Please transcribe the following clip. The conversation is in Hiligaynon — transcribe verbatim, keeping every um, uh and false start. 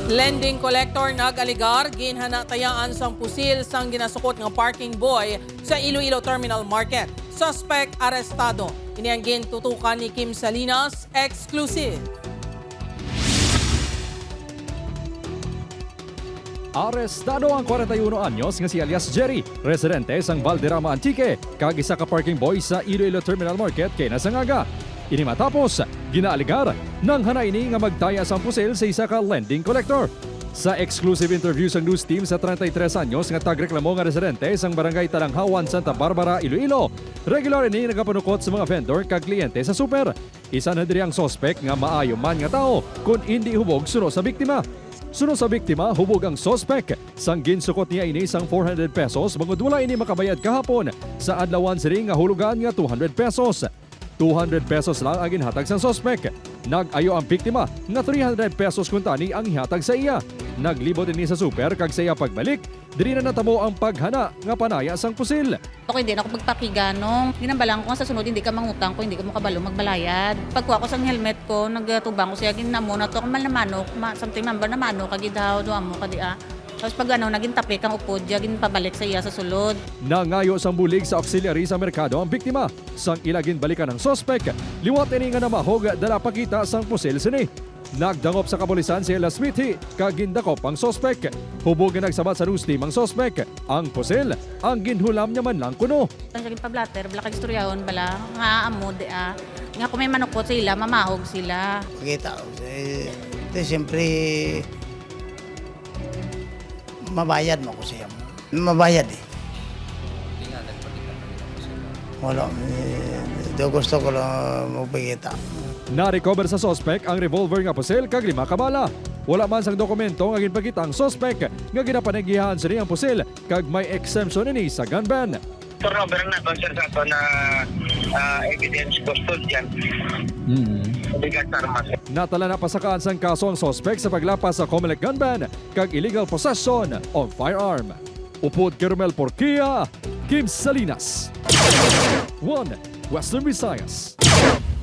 Lending collector nag-alegar ginhanatayaan sang pusil sang ginasukot nga parking boy sa Iloilo Terminal Market. Suspect arestado. Ini ang gintutukan ni Kim Salinas, exclusive. Arestado ang kwarenta y uno anyos nga si alias Jerry, residente sang Valderrama, Antique, kag isa ka parking boy sa Iloilo Terminal Market kay nasangaga. Ini matapos, ginaalegar, nanghana ini nga magtaya sang pusil sa isa ka lending collector. Sa exclusive interview sang news team sa treinta y tres anyos nga tagreklamo nga residente sang Barangay Talanghawan, Santa Barbara, Iloilo, regular ini nagapanukot sa mga vendor kag kliyente sa super. Isa na diri ang suspek nga maayo man nga tawo, kun indi hubog suno sa biktima. Suno sa biktima, hubog ang suspek sang ginsukot niya ini sang four hundred pesos, bangod wala ini makabayad kahapon sa adlawan sini nga hulugan nga two hundred pesos. Two hundred pesos lang ang ginhatag sang suspek. Nag-ayo ang biktima nga three hundred pesos kuntani ang ihatag sa iya. Naglibot ini sa super kag sa iya pagbalik, diri na natabo ang paghana nga panaya sang pusil. Ako, hindi na ako magpakiganong. Ginambalang ko nga sa sunod, hindi ka mangutang kung hindi ka mo kabalo magbalayad. Pagkuha ko sang helmet ko, nagtubang ko siya, ginamo na to, akong mal na manok, ma, something number na manok, kag idhaw, duha mo ka di, ah. Tapos pag ano, naging tapik ang upod, diya, ginpabalik sa iya sa sulod. Nangayo sang bulig sa auxiliary sa merkado ang biktima. Sang ila ginbalikan ang suspek, liwat ini nga namahog dala pa kita sang pusil sini. Nagdangop sa kapulisan si Ella Smithi kag gindakop ang suspek. Hubog nga nagsabat sa news team ang suspek, ang pusil ang ginhulam niya man lang kuno. Ang siya ginpablatter, bala kag istoryahon, bala, nga amo di, ah, nga kung may manukot sa ila, mamahog sila. Kita, eh, di, siyempre, mabayad mo ko siya. Mabayad eh. Wala, eh, do gusto ko lang magpakita. Na-recover sa suspek ang revolver nga pusil kag lima ka bala. Wala man sang dokumento nga ginpakita ang suspek nga ginapanagihaan sini ang pusil kag may exemption ini sa gun ban. Turnover na kon, sir, sa ato na, ah, evidence custodian. Mm. Bigat sa armas. Natala na pasakaan sang kaso ang suspek sa paglapas sa Comelec gun ban kag illegal possession of firearm. Upod kay Romel Porquia, Kim Salinas, One Western Visayas.